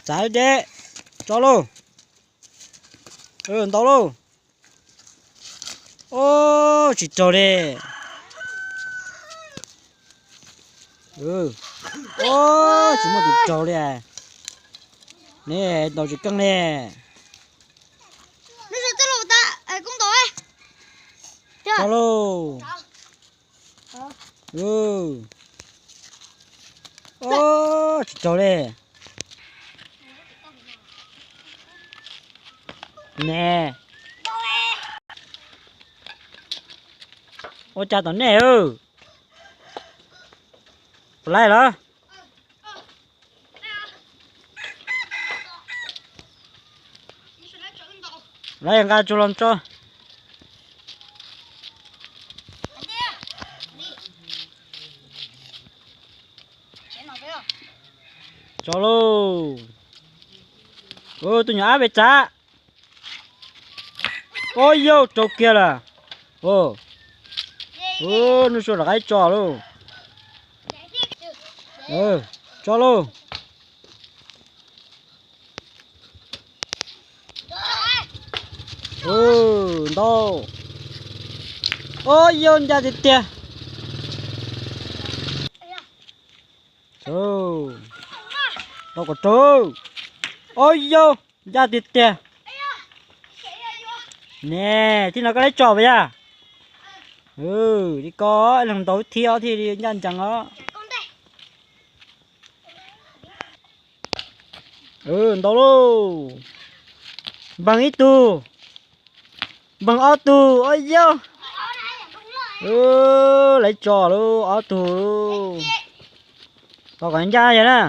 Txav deb, tso lauj. Ntaus lauj. Ub, tsis raug li. Ub, tsis muaj tus raug li. Ne, ntaus tsis keej li. Tso lauj. Ub, tsis raug li. Ne, ua cas tom nej, puas laij los? Lawv nqa tsuag los tso. Tso lauj. Tus nyuam ab pes tsav. Ub, yog raug kiag lawm. Ub, Nuj Sua rov qab tso lauj. Tso lauj. Ntau. Ub, yog ncaj tiag tiag. Tau kom raug. Ub, yog ncaj tiag tiag. Ne, thib no koj lab tso puas yog? Li ko, leeg ntaus thib ob thiaj li ncaj ncees os. Ntau lauj. Npeeg ib tug. Npeeg ob tug, ub yog. Lawv tso lauj, ob tug lauj. Tau kom ncaj yog na.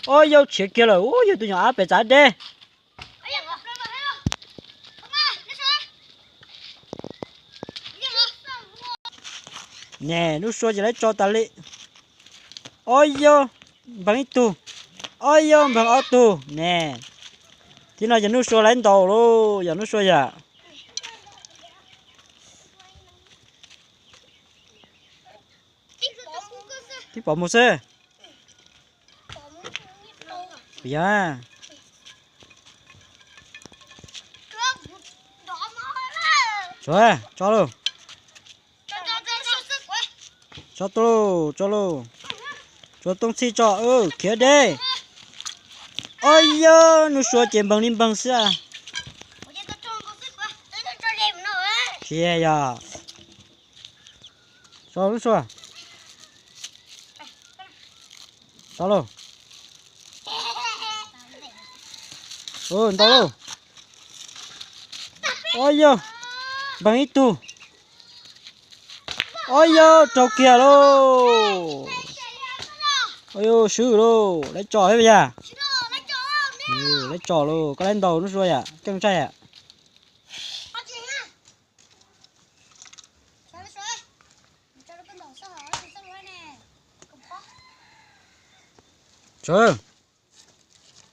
Ub yog, tshiav kiag lawm, ub yog tus nyuam ab pes tsav deb. Ne, Nuj Sua ces lawv tso tas li. Ub yog, npeeg ib tug. Ub yog, npeeg ob tug ne. Thib no ces Nuj Sua lawv ntaus lauj, yog Nuj Sua yom. Tib pov mus xwb. Yog. Tso lauj. Tso lauj, tso lauj. Tsuav tooj txhij tso, khiav deb. Ub yog, Nuj Sua ces npeeg li npeeg xwb. Tsis yog. Tso Nuj Sua. Tso lauj. Ntau lauj. Ub yog, npeeg ib tug. Ub yog, raug kiag lauj. Ub yog, swb lauj, lawv tso thiab puas yog? Lawv tso lauj, koj lab ntaus Nuj Sua yom, keej tshaj yom. Tso,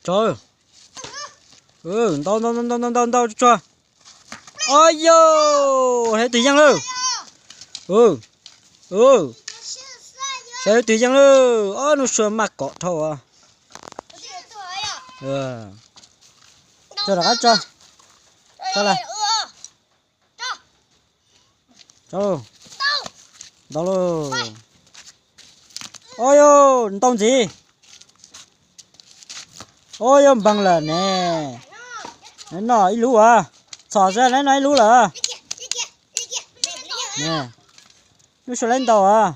tso. Ntau ntau ntau ntau ntau ntau tsuag. Ub yog, sawv tus yeej lawm. Sawv tus yeej lawm, ob Nuj Sua maj kom dhau. Tso rov qab tso. Tso lawm. Tso. Ntau lauj. Ub yog, ntau ntxiv. Ub yog, npeeg lawm ne. Neb noj ib lub as. Txhom xwb, neb noj ib lub lawm. Nuj Sua lawv ntaus as.